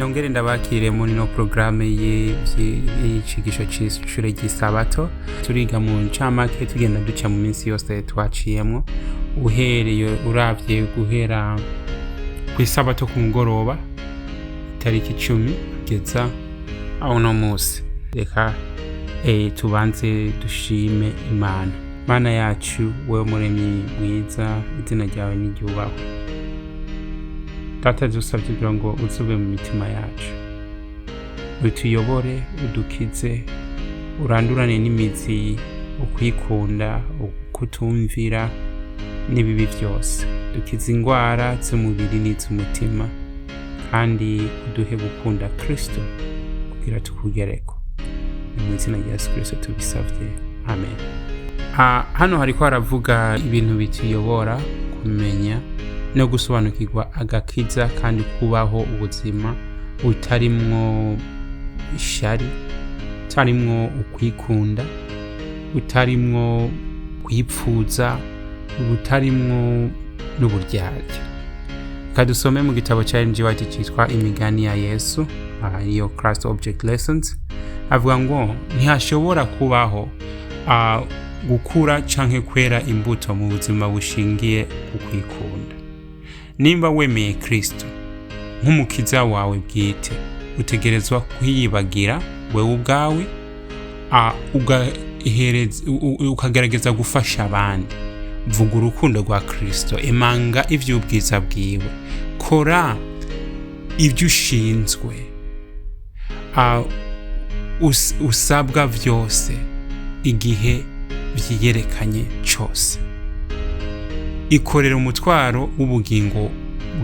Nongere ndabakire muri no porogaramu y'icigisho c'ishure ry'isabato. Turiga mu ncamake, tugenda duca mu minsi yose twaciyemwo, uhereye uravye guhera kw'isabato ku mugoroba itariki 10 kugeza uno munsi. Reka tubanze dushime Imana. Mana yacu, wewe muremyi mwiza, izina ryawe niryubahwe. Data, dusabye kugira ngo uzube mu mitima yacu, utuyobore, udukize, urandurane n'imizi ukwikunda, ukutumvira n'ibibi byose. Dukize indwara z'umubiri n'iz'umutima, kandi uduhe gukunda Kristo kugira tukugereko. Ni mu izina rya Yesu Kristo tubisabye, amen. Hano hariko haravuga ibintu bituyobora kumenya no gusobanukirwa agakiza, kandi kubaho ubuzima butarimwo ishari, butarimwo ukwikunda, butarimwo kwipfuza, butarimwo n'uburyarya. Reka dusome mu gitabo ca Ellen G. White citwa Imigani ya Yesu, ariyo Christ Object Lessons. Avuga ngo ntihashobora kubaho gukura canke kwera imbuto mu buzima bushingiye ku kwikunda. Nimba wemeye Kristo nk'umukiza wawe bwite, utegerezwa kwiyibagira wewe ubwawe, ukagerageza gufasha abandi. Vuga urukundo rwa Kristo, emanga ivy'ubwiza bwiwe, kora ibyo ushinzwe, usabwa vyose igihe vyiyerekanye cose. Ikorera umutwaro w'ubugingo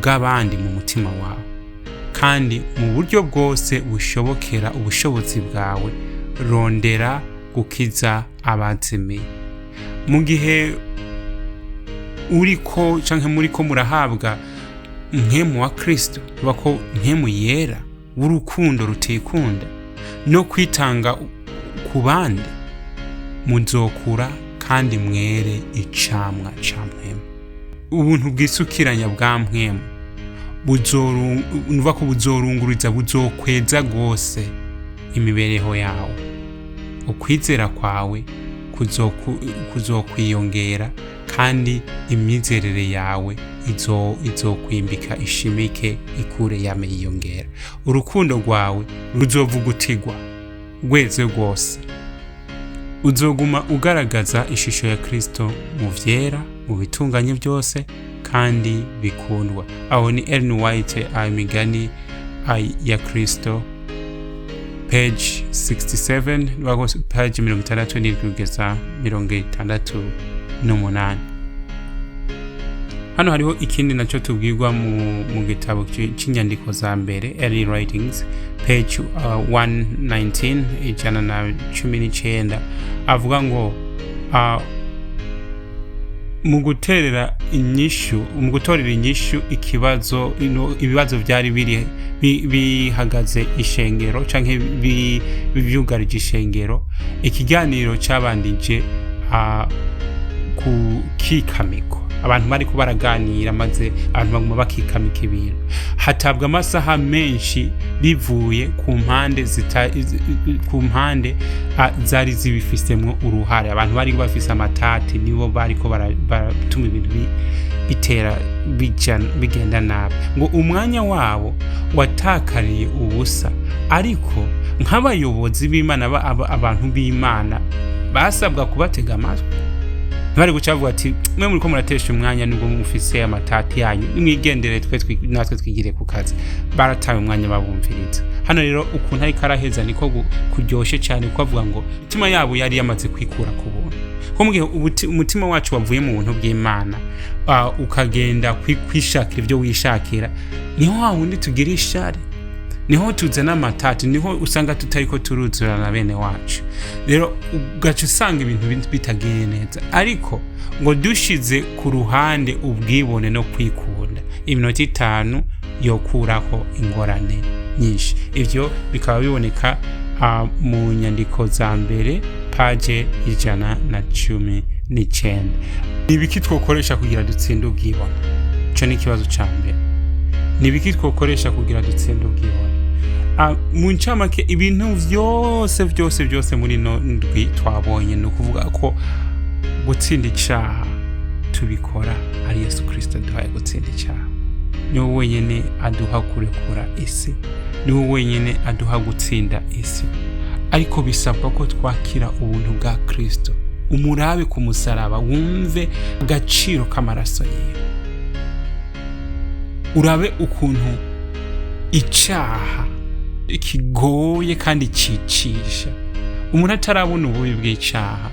bw'abandi mu mutima wawe, kandi mu buryo bwose bushobokera ubushobozi bwawe rondera gukiza abazimiye. Mu gihe uriko canke muriko murahabwa mpwemu wa Kristo, uba ko mpwemu yera w'urukundo rutikunda no kwitanga ku bandi, muzokura kandi mwere icamwa ca mpwemu. Ubuntu bwisukiranya bwa mpwemu nuva ko buzorunguriza, buzokweza rwose imibereho yawe. Ukwizera kwawe kuzokwiyongera, kandi imyizerere yawe izokwimbika, ishimike, ikure, yame yiyongera. Urukundo rwawe ruzovugutirwa rweze rwose. Uzoguma ugaragaza ishusho ya Kristo mu vyera, mu bitunganye byose kandi bikundwa. Aho ni Ellen White, Imigani ya Kristo, page 67, page 67 kugeza 68. Hano hariho ikindi nacyo tubwirwa mu gitabo c'inyandiko za mbere, Early Writings, page 119, 119. Avuga ngo mu gutorera inyishu ikibazo, ibibazo byari biri bihagaze ishengero canke vyugarije ishengero, ikiganiro cabandije ku kikamiko. Abantu bariko baraganira, maze abantu baguma bakikamika ibintu, hatabwa amasaha menshi bivuye ku mpande ku mpande zari zibifisemwo uruhare. Abantu bari bafise amatati nibo bariko baratuma ibintu bitera bigenda nabi. Ngo umwanya wabo watakariye ubusa, ariko nk'abayobozi b'Imana, abantu b'Imana basabwa kubatega amatwi. Ntibari guca bavuga ati: "Mwe muriko muratesha umwanya, nubwo mufise amatati yanyu, nimwigendere, twe natwe twigire ku kazi." Barataye umwanya babumviriza. Hano rero ukuntu ariko araheza niko kuryoshe cyane, kuko avuga ngo imitima yabo yari yamaze kwikura ku buntu. Ko mu gihe umutima wacu wavuye mu buntu bw'Imana, ukagenda kwishakira ibyo wishakira, niho wa wundi tugira ishari, niho tuzana amatati, niho usanga tutariko turuzurana na bene wacu. Rero ugaca usanga ibintu bitagiye neza. Ariko ngo dushize ku ruhande ubwibone no kwikunda, iminota 5 yokuraho ingorane nyinshi. Ivyo bikaba biboneka mu nyandiko za mbere, page 119. Ni ibiki twokoresha kugira dutsinde ubwibone? Ico ni ikibazo ca mbere. Ni ibiki twokoresha kugira dutsinde ubwibone? Mu ncamake, ibintu vyose vyose vyose muri no ndwi twabonye, ni ukuvuga ko gutsinda icaha tubikora ari Yesu Kristo aduhaye gutsinda icaha. Niwe wenyene aduha kurekura isi, niwe wenyene aduha gutsinda isi, ariko bisabwa ko twakira ubuntu bwa Kristo. Umurabe ku musaraba, wumve agaciro k'amaraso yiwe, urabe ukuntu icaha kigoye kandi cicisha. Umuntu atarabona ububi bw'icaha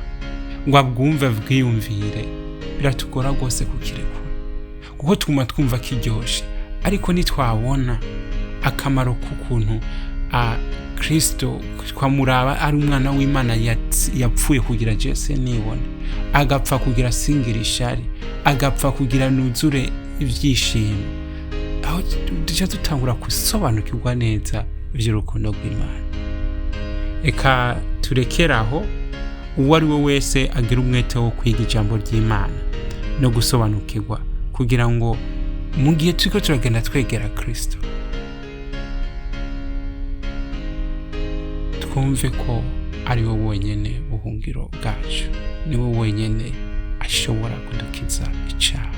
ngo abwumve, bwiyumvire, biratugora rwose kukirekura, kuko tuguma twumva kiryoshe. Ariko nitwabona akamaro k'ukuntu Kristo twamuraba ari umwana w'Imana yapfuye kugira jese nibone, agapfa kugira singira ishari, agapfa kugira nuzure ibyishimo, aho duca dutangura gusobanukirwa neza iby'urukundo rw'Imana. Reka turekere aho. Uwo ari we wese agira umwete wo kwiga ijambo ry'Imana no gusobanukirwa, kugira ngo mu gihe turiko turagenda twegera Kristo, twumve ko ari we wenyene buhungiro bwacu, ni we wenyene ashobora kudukiza icaha.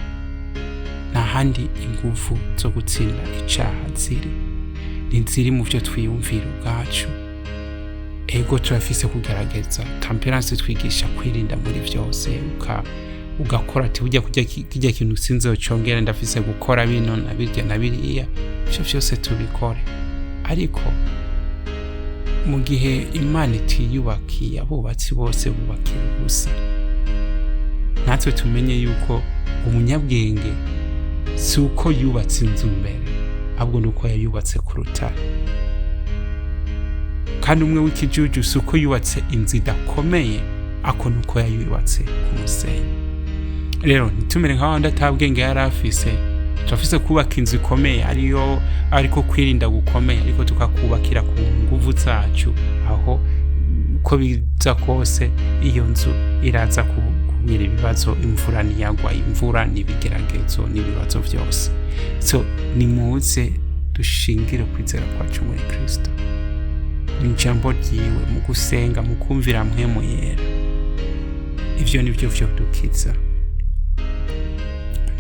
Nta handi inguvu zo gutsinda icaha ziri, ntiziri mu byo twiyumvira ubwacu. Ego, turafise kugerageza. Temperance twigisha kwirinda muri byose, ugakora ati burya kurya kirya kintu sinzocongera, ndafise gukora bino na birya na biriya. Ivyo vyose tubikore, ariko mu gihe Imana itiyubakiye, abubatsi bose bubakira ubusa. Natwe tumenye yuko umunyabwenge si uko yubatse inzu mbere, ahubwo ni uko yayubatse ku rutare. Kandi umwe w'ikijuju si uko yubatse inzu idakomeye, ako ni uko yayubatse ku musenyi. Rero ntitumere nka wandi atabwenge yari afise. Turafise kubaka inzu ikomeye ariyo, ariko kwirinda gukomeye, ariko tukakubakira ku nguvu zacu, aho uko biza kose iyo nzu iraza kugira ibibazo. Imvura ntiyagwa, imvura n'ibigeragezo n'ibibazo byose. So nimuze dushingire kwizera kwacu muri Kristo, mu ijambo ryiwe, mu gusenga, mu kumvira Mpwemu Yera. Ivyo nivyo vyodukiza,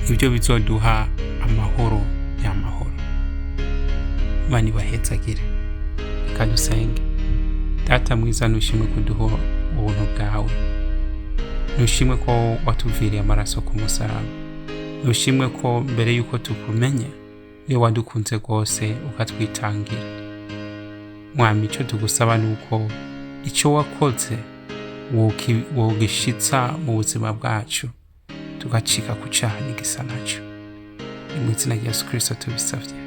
ibyo bizoduha amahoro y'amahoro. Imana ibahezagire. Reka dusenge. Data mwiza, nushimwe kuduha ubuntu bwawe, nushimwe ko watuviriye amaraso ku musaraba, nushimwe ko mbere yuko tukumenya iyo wadukunze rwose ukatwitangira. Mwami, icyo tugusaba ni uko icyo wakoze wogishitsa mu buzima bwacu, tugacika ku cyaha n'igisa nacyo. Ni mu izina rya Yesu Kristo tubisabye.